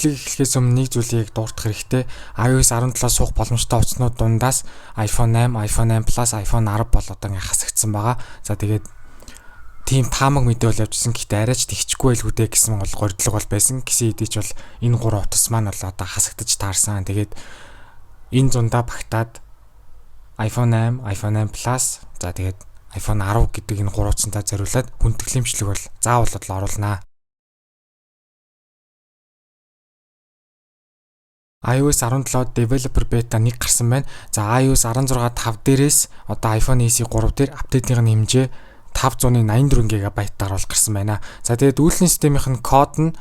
Бичлэг эхлэхээс өмнө нэг зүйлийг дурдах хэрэгтэй. iOS 17 суух боломжтой утаснууд дундаас iPhone 8, iPhone 8 Plus, iPhone 10 бол одоо ингээ хасагдсан байгаа. За, тэгээд тийм таамаг мэдээ бол явжсэн. Гэхдээ арайч тэгчихгүй байлгүй дээ гэсэн бол горилго бол байсан. Гэсэн хэдий ч бол энэ гурван утас маань бол одоо хасагдаж таарсан. Тэгээд энэ зундаа багтаад iPhone 8, iPhone 8 Plus, за тэгээд iPhone 10 гэдэг энэ гурван утсантаа зориулаад хүндэтгэлийн бичлэг бол заавал бол оруулнаа. iOS 17 Developer Beta 1 гарсан байна. За, iOS 16.5 дээрээс одоо iPhone SE 3 дээр update-ийн хэмжээ 584 ГБ-аар бол гарсан байна. За, тэгээд үйлдлийн системийнх нь код нь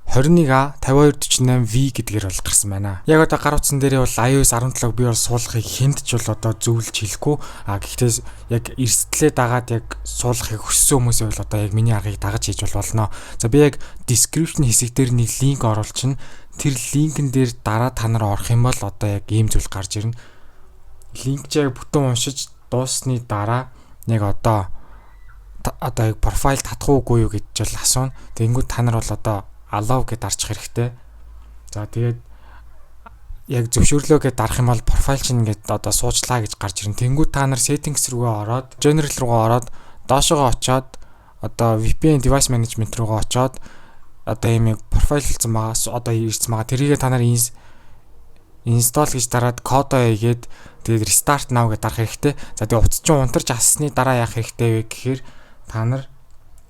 21A 5248V гэдгээр бол гарсан байна. Яг одоо гар утсан дээрээ бол iOS 17-г би бол суулгахыг хүнд ч бол одоо зөвлөж хэлэхгүй. А гэхдээ яг эрсдлээ дагаад яг суулгахыг хүссэн хүмүүсээ бол одоо яг миний аргыг дагаж хийж бол болно. За, би яг description хэсэг дээр нэг линк оруулчихна. Тэр линкэн дээр дараа та нар орох юм бол одоо яг ийм зүйл гарч ирнэ. Линк чи яг бүтэн уншиж дууссаны дараа яг одоо яг профайл татах уугүй юу гэж бол асууна. Тэгэнгүүт та нар бол одоо allow гэдээ дарчих хэрэгтэй. За, тэгээд яг зөвшөөрлөө гэдээ дарах юм бол профайл чинь ингээд одоо суучлаа гэж гарч ирнэ. Тэнгүүд та нар settings рүүгээ ороод, general руугаа ороод, доошогоо очоод, одоо VPN device management руугаа очоод, одоо ийм яг профайлцсан байгаа, одоо ирсэн байгаа. Тэрийгээ та нар install гэж дараад, кодоо хийгээд, тэгээд restart now гэж дарах хэрэгтэй. За, тэгээд утас чинь унтарч ассны дараа яах хэрэгтэй вэ гэхээр та нар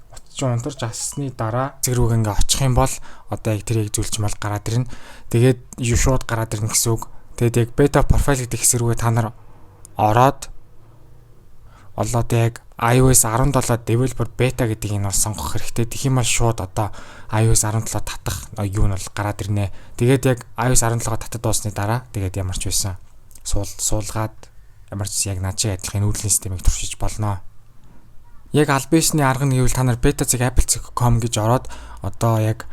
утас чинь унтарч ассны дараа зэг рүүгээ ингээ очих юм бол одоо яг тэрийг зүйлч мал гараад ирнэ. Тэгээд юу шууд гараад ирнэ гэсэн үг. Тэгээд яг beta profile гэдэг хэсэг рүүгээ та нар ороод, одоо яг iOS 17 developer beta гэдэг энэ бол сонгох хэрэгтэй. Тэгэх юм бол шууд одоо iOS 17 татах юу нь бол гараад ирнэ. Тэгээд яг iOS 17-го татад дуусны дараа тэгээд ямар ч байсан суулгаад, ямар ч яг над шиг адилхан үйлдлийн системийг туршиж болно. Яг аль биесний арга нь гэвэл та нар beta.apple.com гэж ороод, одоо яг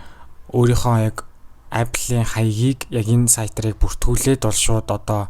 өөрийнхөө яг Apple-ийн хаягийг яг энэ сайтаар яг бүртгүүлээд бол шууд одоо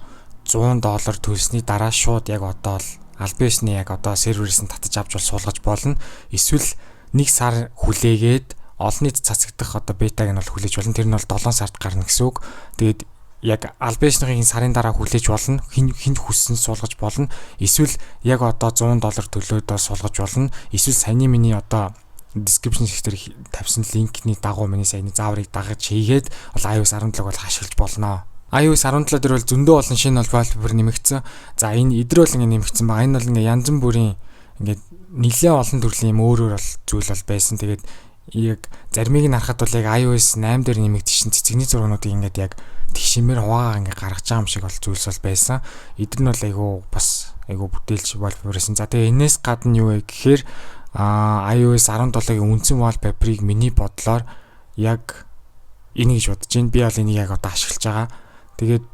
100 доллар төлсний дараа шууд яг одоо л аль биесний яг одоо серверээс нь татаж авч бол суулгаж болно. Эсвэл нэг сар хүлээгээд олон нийт цацагдах одоо бетаг нь бол хүлээж болно. Тэр нь бол 7 сард гарна гэсэн үг. Тэгээд яг аль биесныхын сарын дараа хүлээж болно. Хэн хүнд хүссэн суулгаж болно. Эсвэл яг одоо 100 доллар төлөөд суулгаж болно. Эсвэл саяны миний одоо description хэсгээр тавьсан линкний дагуу, миний саяны зааврыг дагаж хийгээд бол iOS 17-г бол ашиглаж болно. iOS 17 дээр бол зөндөө олон шинэ бол wallpaper нэмэгдсэн. За, энэ эдэр бол ингэ нэмэгдсэн байгаа. Энэ бол ингээ янз бүрийн ингээд нэлээд олон төрлийн юм өөр өөр бол зүйл бол байсан. Тэгээд яг заримыг нь харахад бол яг iOS 8 дээр нэмэгдсэн цэцэгний зургнуудыг ингээд яг тэгшимээр хуваагаа ингээ гаргаж байгаа юм шиг бол зүйлс бол байсан. Эдгээр нь бол айгүй бас айгүй бүтээлч wallpaper байсан. За, тэгээ энэс гадна юу вэ гэхээр iOS 17-гийн үндсэн wallpaper-ыг миний бодлоор яг энийг гэж бодож байна. Би бол энийг яг одоо ашиглаж байгаа. Тэгээд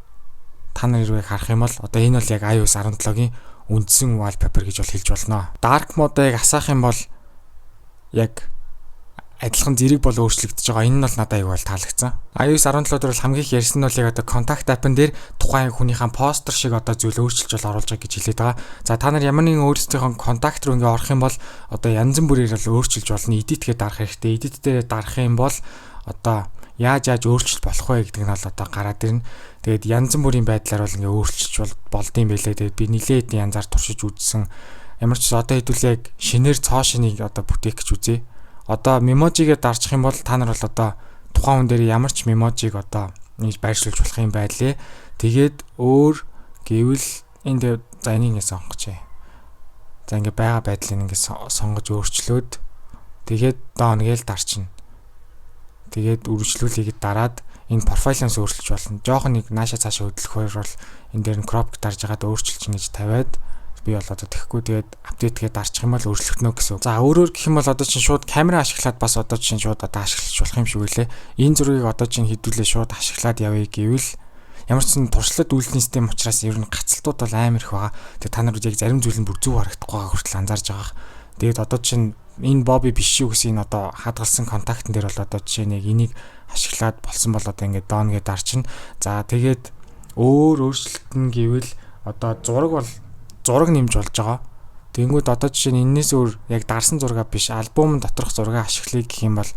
та нар хэрвээ харах юм бол одоо энэ бол яг iOS 17-гийн үндсэн wallpaper гэж бол хэлж болно. Dark mode-ыг асаах юм бол яг адилхан зэрэг бол өөрчлөгдөж байгаа. Энэ нь бол надад аягүй бол таалагдсан. iOS 17 дээр бол хамгийн их ярьсан нь бол яг одоо contact app-н дээр тухайн хүнийхээ постэр шиг одоо зүйл өөрчилж бол оруулж байгаа гэж хэлээд байгаа. За, та нар ямар нэгэн өөрсдийнхөө contact руу ингээ орох юм бол одоо янз бүрээр бол өөрчилж болно. Edit гээд дарах хэрэгтэй. Edit дээр дарах юм бол одоо яаж яаж өөрчилж болох вэ гэдэг нь бол одоо гараад ирнэ. Тэгээд янз бүрийн байдлаар бол ингээ өөрчилж бол болдсон байлээ. Тэгээд би нилээд янзаар туршиж үзсэн. Ямар ч одоо хэдүүлээ яг шинээр цоо шинийг одоо бүтээх гэж үзье. Одоо Memoji-гээ дарчих юм бол та нар бол одоо тухайн хүн дээр ямар ч Memoji-г одоо ингэж байршуулж болох юм байлээ. Тэгээд өөр гэвэл энд, за, энийг ингэ сонгоч. За, ингээ байгаа байдлыг ингэ сонгож өөрчлөөд, тэгээд done гээл дарчна. Тэгээд үргэлжлүүлээгээд дараад энэ профайлаас өөрчилж болно. Жохон нэг нааша цаашаа хөдлөхөөр бол энэ дээр нь crop дарж хагаад өөрчилж ингэж тавиад, би бол одоо тэхгүй, тэгээд update гээд дарчих юм бол өөрчлөгдөнө гэсэн. За, өөрөөр гэх юм бол одоо чинь шууд камера ашиглаад бас одоо чинь шууд одоо ашиглаж болох юм шиг үлээ. Энэ зургийг одоо чинь хэдүүлээ шууд ашиглаад явъя гэвэл ямар ч сан туршлага үйлдлийн систем учраас ер нь гацалтууд бол амар их байгаа. Тэгээд та нар яг зарим зүйл нь бүр зөв харагдахгүй байгаа хүртэл анзаарж байгаа. Тэгээд одоо чинь энэ Бобби биш шүү гэсэн энэ одоо хадгалсан контактн дээр бол одоо жишээ нь яг энийг ашиглаад болсон бол одоо ингээд done гэдээ дарчна. За, тэгээд өөр өөрчлөлт нь гэвэл одоо зураг бол зураг нэмж болж байгаа. Тэнгүүд одоо жишээ нь энэс өөр яг дарсан зураг биш, альбом доторх зургийг ашиглая гэх юм бол,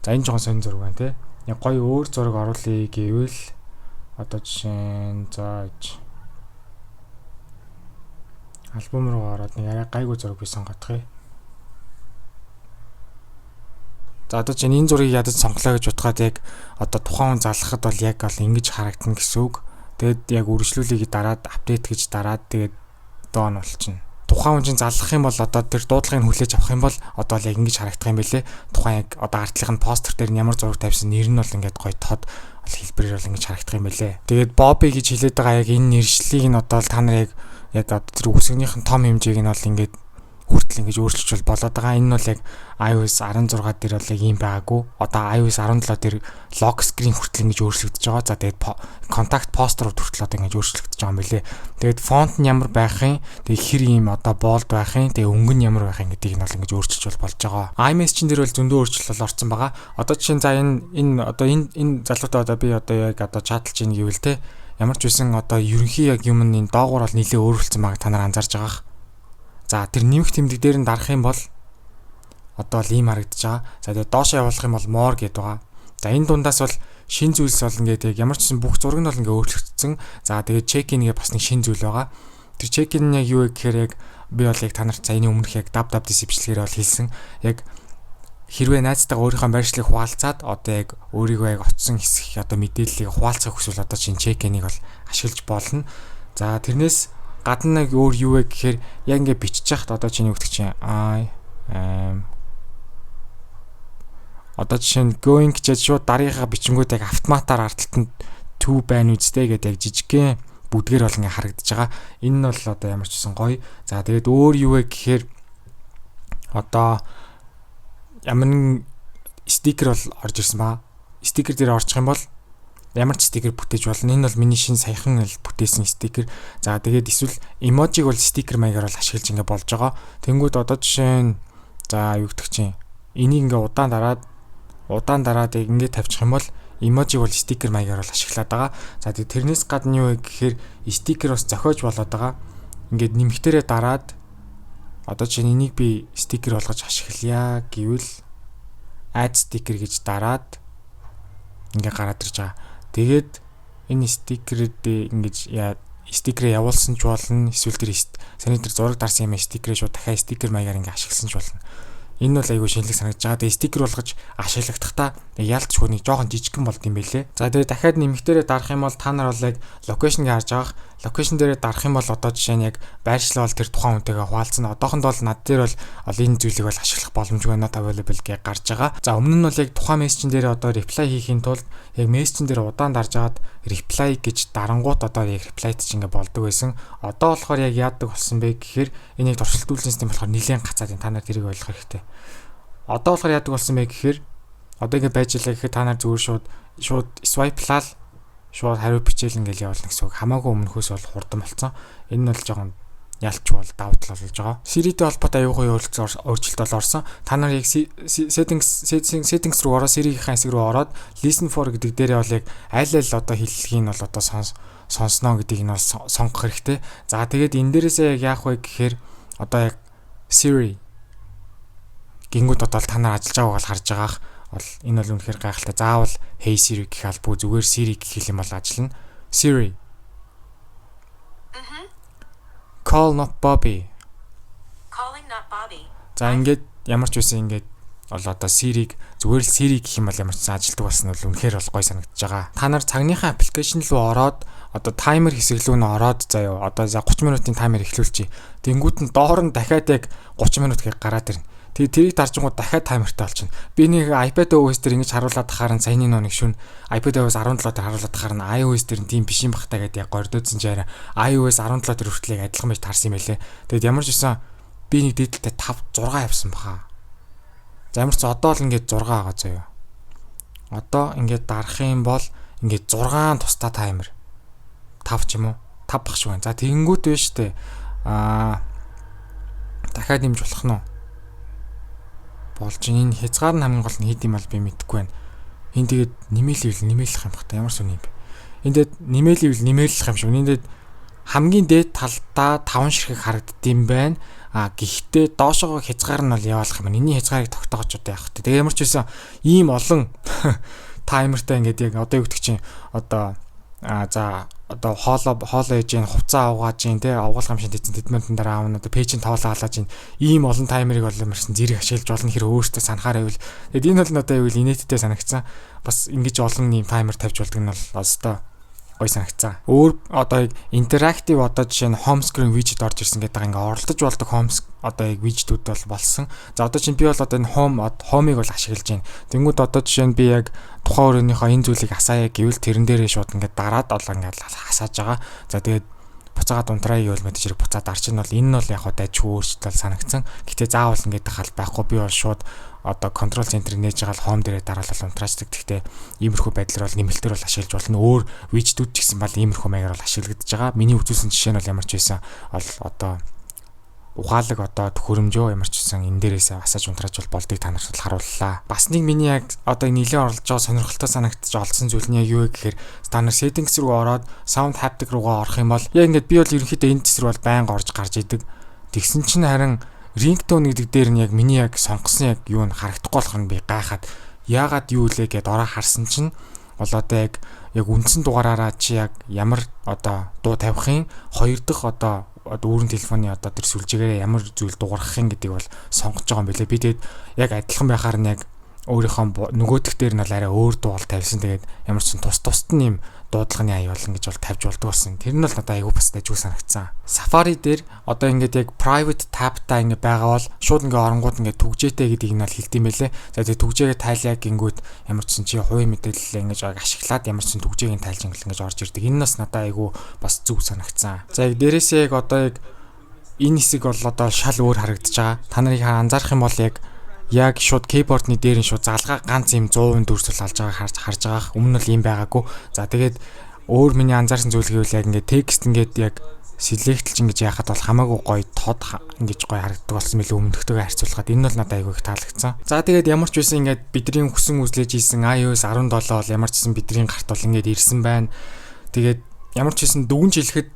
за, энэ жоохон сонин зураг байна те. Нэг гоё өөр зураг оруулъя гэвэл одоо жишээ нь, за, альбом руу ороод нэг арай гайгүй зураг би сонгоодох юм. За, одоо чинь энэ зургийг ядаж сонголоо гэж бодоход яг одоо тухайн хүн залгахад бол яг бол ингэж харагдана гэсэн үг. Тэгээд яг үргэлжлүүлгийг дараад, update гэж дараад, тэгээд done болчихно. Тухайн хүн чинь залгах юм бол, одоо тэр дуудлагыг хүлээж авах юм бол одоо л яг ингэж харагдах юм бэлээ. Тухайн яг одоо артлынх нь постэр дээр нь ямар зураг тавьсан нэр нь бол ингээд гоё тод бол хэлбэрээр бол ингэж харагдах юм бэлээ. Тэгээд Bobby гэж хэлээд байгаа яг энэ нэршлиг нь одоо та нар яг одоо тэр үсгнийх нь том хэмжээг нь бол ингээд хүртэл ингэж өөрчилж бол болоод байгаа. Энэ нь бол яг iOS 16 дээр бол яг ийм байгаагүй. Одоо iOS 17 дээр lock screen хүртэл ингэж өөрчлөгдөж байгаа. За, тэгээд contact poster хүртэл одоо ингэж өөрчлөгдөж байгаа юм билэ. Тэгээд font нь ямар байх юм, тэгээд хэр ийм одоо bold байх юм, тэгээд өнгө нь ямар байх юм гэдгийг нь бол ингэж өөрчилж бол болж байгаа. iMessage дээр бол зөндөө өөрчлөлт бол орсон байгаа. Одоо жишээ нь, за, энэ энэ одоо энэ энэ залуутай одоо би одоо яг одоо chat лж ийн гэвэл те, ямар ч үсэн одоо ерөнхий яг юм нь энэ доогуур бол нэлээд өөрчлөсөн байгааг та нар анзаарж байгаа. За, тэр нэмэх тэмдэг дээр нь дарах юм бол одоо л ийм харагдаж байгаа. За, тэгээд доошоо явуулах юм бол more гэдэг байгаа. За, энэ дундаас бол шин зүйлс бол ингээд яг ямар ч гэсэн бүх зураг нь бол ингээд өөрчлөгдсөн. За, тэгээд check in гээ бас нэг шин зүйл байгаа. Тэр check in нь яг юу вэ гэхээр яг би бол яг та нарт саяны өмнөх яг WWDC бичлэгээр бол хэлсэн. Яг хэрвээ найзтайгаа өөрийнхөө байршлыг хуваалцаад, одоо яг өөрийгөө яг очсон хэсэг одоо мэдээллийг хуваалцах хүсвэл одоо чинь check in-ийг бол ашиглаж болно. За, тэрнээс гадна нэг өөр юу вэ гэхээр яг ингээ бичиж яхад одоо чиний өгдөг чинь I am, одоо жишээ нь going гэж шууд дараагийнхаа бичингүүд яг автоматар ард талд нь to байна үстэй гэдэг яг жижигхэн бүдгээр бол ингээ харагдаж байгаа. Энэ нь бол одоо ямар ч гэсэн гоё. За, тэгээд өөр юу вэ гэхээр одоо ямар нэгэн стикер бол орж ирсэн ба. Стикер дээр орчих юм бол ямар ч стикер бүтээж болно. Энэ бол миний шинэ саяхан л бүтээсэн стикер. За, тэгээд эсвэл emoji г бол стикер маягаар бол ашиглаж ингээ болж байгаа. Тэнгүүд одоо жишээ нь, за, юу гэдэг чинь, энийг ингээ удаан дараад яг ингээ тавьчих юм бол emoji г бол стикер маягаар бол ашиглаад байгаа. За, тэгээд тэрнээс гадна юу вэ гэхээр стикер бас зохиож болоод байгаа. Ингээд нэмэхтэрээ дараад одоо чинь энийг би стикер болгож ашиглая гэвэл add sticker гэж дараад ингээ гараад ирж байгаа. Тэгээд энэ стикерүүд ингэж яа стикерээ явуулсан ч болно. Эсвэл тэр саний тэр зураг дарсан юм стикерээ шууд дахиад стикер маягаар ингээ ашигласан ч болно. Энэ бол айгүй шинэлэг санагдаж байгаа. Тэгээ стикер болгож ашиглагдахдаа яалтчгүй нэг жоохон жижигхэн болд юм бэлээ. За, тэгээ дахиад нэмэхтэрээ дарах юм бол та нар бол яг location ыг харж байгаа. Location дээрээ дарах юм бол одоо жишээ нь яг байршлал бол тэр тухайн хүнтэйгээ хуваалцсан. Одоохондоо бол над дээр бол энэ зүйлийг бол ашиглах боломжгүй, not available гэж гарч байгаа. За, өмнө нь бол яг тухайн мессежин дээр одоо reply хийхийн тулд яг мессежин дээр удаан дарж агаад reply гэж дарангуут одоо яг reply ч ингээ болдог байсан. Одоо болохоор яг яадаг болсон бэ гэхээр энийг туршилтуулсан систем болохоор нэлээд гацаад, та нар тэрийг ойлгох хэрэгтэй. Одоо болохоор яадаг болсон бэ гэхээр одоо ингэ байж илаа гэхэд та нар зүгээр шууд swipe лаал шууд хариу бичээл ингээл явуулна гэсэн үг. Хамаагүй өмнөхөөс бол хурдан болцсон. Энэ нь бол жоохон ялч бол давуу тал болж байгаа. Siri-тэй холбоотой аюулгүй өөрчлөлт бол орсон. Та нар яг settings руу ороод, Siri-ийн хэсэг рүү ороод listen for гэдэг дээрээ бол яг аль аль одоо хэллэгийг нь бол одоо сонсноо гэдгийг нь бол сонгох хэрэгтэй. За, тэгээд энэ дээрээсээ яг яах вэ гэхээр одоо яг Siri гингүүд одоо та нар ажиллаж байгааг бол харж байгаах бол энэ бол үнэхээр гайхалтай. Заавал Hey Siri гэх албагүй, зүгээр Siri гэх юм бол ажиллана. Siri. Call not Bobby. Calling not Bobby. За, ингээд ямар ч үсэн ингээд бол одоо Siri-г зүгээр л Siri гэх юм бол ямар ч ажилтдаг болсон бол үнэхээр бол гой санагдаж байгаа. Та нар цагныхаа application руу ороод одоо таймер хэсэг рүү нь ороод заяа, одоо за 30 минутын таймер эхлүүлчихье. Тэнгүүт нь доор нь дахиад яг 30 минут гэх гараад ирнэ. Тэгээ тэрийг даржингууд дахиад таймертай болчихно. Би нэг iPad OS дээр ингэж харуулад тахаар нь саяны нэг шүн iPad OS 17 дээр харуулад тахаар нь iOS дээр нь тийм биш юм бах та гэдээ яг гордоодсон чи арай iOS 17 дээр хүртэл яг адилхан байж таарсан юм байлээ. Тэгээд ямар ч байсан би нэг дээдэлтэй 5 6 явсан баха. За, ямар ч одоо л ингээд 6 байгаа заяа. Одоо ингээд дарах юм бол ингээд 6 тусдаа таймер. 5 ч юм уу? 5 бах шиг байна. За, тэгэнгүүт биш штэ. Дахиад нэмж болох нь уу? Болж энэ хязгаар нь хамгийн гол нь хэд юм бол би мэдэхгүй байна. Энэ тэгээд нэмэлэвэл нэмэлэх юм бах та, ямар сүн юм бэ? Энд тэгээд нэмэлэвэл нэмэлэх юм шиг. Энд тэгээд хамгийн дээд талдаа 5 ширхэг харагддсан байна. А гэхдээ доошогоо хязгаар нь бол яваалах юм. Энийн хязгаарыг тогтоогоч одоо явах хэрэгтэй. Тэгээ ямар ч байсан ийм олон Timer тай ингээд яг одоо юу гэдэг чинь одоо за одоо хоолоо хоолоо ээж гин, хувцас авгааж гин, те, овгоолох юм шиг тэцэн тэд минутын дараа аавна, одоо пэйжийн тоолоо халааж гин, ийм олон timer ыг бол ямарсан зэрэг ашиглаж болно, хэрэг өөртөө санахаар байвал. Тэгэд энэ бол надад байвал инээдтэй санагцсан. Бас ингэж олон ийм timer тавьж болдог нь бол өстой гой санагцсан. Өөр одоо яг interactive, одоо жишээ нь home screen widget орж ирсэн гэдэг, ингээ оролдож болдог home одоо яг widget үүд бол болсон. За, одоо чинь би бол одоо энэ home-ыг бол ашиглаж байна. Тэнгүүд одоо жишээ нь би яг тухайн өрөөнийхөө энэ зүйлийг асаая гэвэл тэрэн дээрээ шууд ингээ дараад одоо ингээ хасааж байгаа. За, тэгээд буцаагаад унтраа гэвэл мэдээж хэрэг буцаад дарчин бол энэ нь бол яг хаа дайжгүй өөрчлөлт санагдсан. Гэтэ заавал ингээд хал байхгүй, би бол шууд одоо control center нээж байгаа л home дээрээ дараалал унтраачдаг. Гэхдээ иймэрхүү байдлаар бол нэмэлтээр бол ашиглаж болно. Өөр widget үүд ч гэсэн бол иймэрхүү маягаар бол ашиглагдаж байгаа. Миний үзүүлсэн жишээ нь бол ямар ч байсан бол одоо угаалаг одоо төхөөрөмжөө ямар ч гэсэн энэ дээрээс асааж унтрааж бол болдгийг та нарт харууллаа. Бас нэг миний яг одоо нэлээд оролдож байгаа, сонирхолтой санагдаж олдсон зүйл нь яг юу вэ гэхээр та нар settings руу ороод sound haptic руугаа орох юм бол яг ингээд би бол ерөнхийдөө энэ хэсэг рүү бол байнга орж гарч идэг. Тэгсэн чинь харин ringtone гэдэг дээр нь яг миний яг сонгосон яг юу нь харагдахгүй болохоор нь би гайхаад, яагаад юу лээ гэд ороо харсан чинь бол одоо яг үндсэн дугаараараа чи яг ямар одоо дуу тавихын, хоёр дахь одоо өөрийн телефоны одоо тэр сүлжээгээр ямар зүйл дуугаргах юм гэдгийг бол сонгож байгаа юм билээ. Би тэгээд яг адилхан байхаар нь яг өөрийнхөө нөгөөх дээр нь бол арай өөр дуу бол тавьсан. Тэгээд ямар ч тус тусад нь юм дуудлагын аюул ингэж бол тавьж болдог болсон. Тэр нь бол надад айгүй бас дайжгүй санагдсан. Safari дээр одоо ингээд яг private tab-та ингээд байгаа бол шууд ингээд оронгууд ингээд түгжээтэй гэдгийг нь бол хэлдэм байлээ. За, тэгээд түгжээгээ тайлаа гингүүд ямар ч чин чи хувийн мэдээлэл ингэж ашиглаад ямар ч түгжээг нь тайлж ингэж орж ирдэг. Энэ нь бас надад айгүй бас зөв санагдсан. За, яг дээрээсээ яг одоо яг энэ хэсэг бол одоо шал өөр харагдаж байгаа. Та нарыг анзаарах юм бол яг шууд keyboard-ны дээр нь шууд залгаа ганц юм 100% дүрсэл алж байгааг харж байгаа. Өмнө нь бол ийм байгаагүй. За, тэгээд өөр миний анзаарсан зүйл гэвэл яг ингээд текст ингээд яг select лж ингэж яхад бол хамаагүй гоё тод ингэж гоё харагддаг болсон мэлээ өмнөхтэйгээ харьцуулахад. Энэ бол надад айгүй их таалагдсан. За, тэгээд ямар ч байсан ингээд бидний хүсэн үзлэж хийсэн iOS 17 бол ямар ч байсан бидний гарт бол ингээд ирсэн байна. Тэгээд ямар ч байсан дүгнж хэлэхэд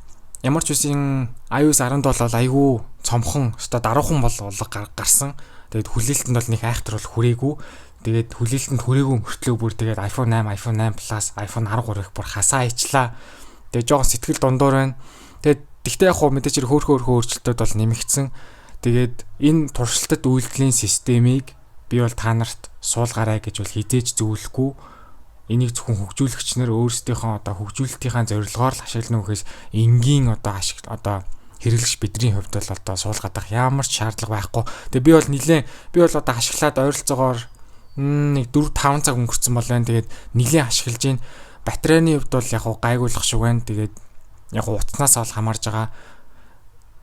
ямар ч байсан iOS 17 бол айгүй цомхон өстой даруухан бол гарсан. Тэгээд хүлээлтэнд бол нэг айхтар бол хүрээгүй. Тэгээд хүлээлтэнд хүрээгүй мөртлөө бүр тэгээд iPhone 8, iPhone 8 Plus, iPhone 13 их бүр хасаа ичлаа. Тэгээд жоохон сэтгэл дундуур байна. Тэгээд тэгтээ яг хуу мэдээж хэрэг хөөхөө хөөхөө өөрчлөлтүүд бол нэмэгдсэн. Тэгээд энэ туршилтад үйлдэлийн системийг би бол та нарт суулгаарай гэж бол хизээж зөвлөхгүй. Энийг зөвхөн хөгжүүлэгч нар өөрсдийнхөө одоо хөгжүүлэлтийнхаа зорилгоор л ашиглана гэхээс энгийн одоо ашиг одоо хэрэглэгч бидний хувьд бол одоо суулгаад ямар ч шаардлага байхгүй. Тэгээ би бол нилээн би бол одоо ашиглаад ойролцоогоор нэг 4 5 цаг өнгөрцөн бол байна. Тэгээд нилээн ашиглаж байна. Батарейны хувьд бол яг гайгуулах шиг байна. Тэгээд яг утаснаас бол хамаарж байгаа.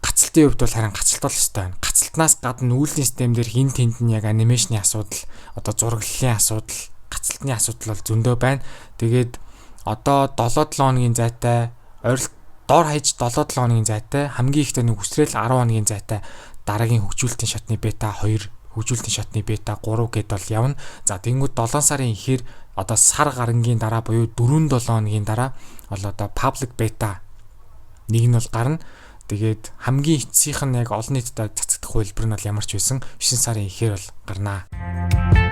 Гацалтын хувьд бол харин гацалт бол өстой байна. Гацалтнаас гадна үйлдлийн систем дээр хин тэнд нь яг animation ы асуудал, одоо зураглалын асуудал, гацалтны асуудал бол зөндөө байна. Тэгээд одоо 7 7 хоногийн зайтай, ойролт дор хаяж 7 7 хоногийн зайтай, хамгийн ихтэй нэг үсрээл 10 хоногийн зайтай дараагийн хөгжүүлэлтийн шатны бета 2, хөгжүүлэлтийн шатны бета 3 гэд бол явна. За, тэгэнгүүт 7 сарын ихээр одоо сар гарангийн дараа буюу 4 7 хоногийн дараа бол одоо public beta нэг нь бол гарна. Тэгээд хамгийн эцсийнх нь яг олон нийтэд цацагдах хувилбар нь бол ямар ч байсан 9 сарын ихээр бол гарнаа.